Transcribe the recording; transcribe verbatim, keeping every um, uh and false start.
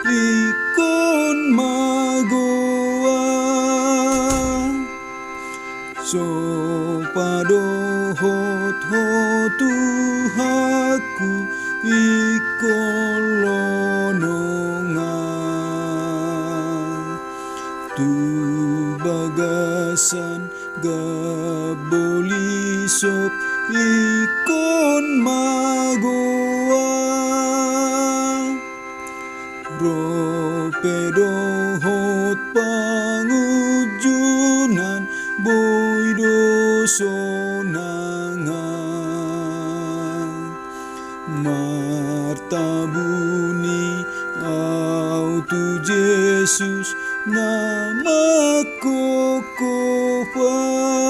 ingkon magoar. So padohot Ho Tuhanku ingkon longongan. Tu bagasan gaboli sop ingkon magoar. Ro pe dohot pangunjunan boi do sonang an. Martabuni au tu Jesus na mangkophop an.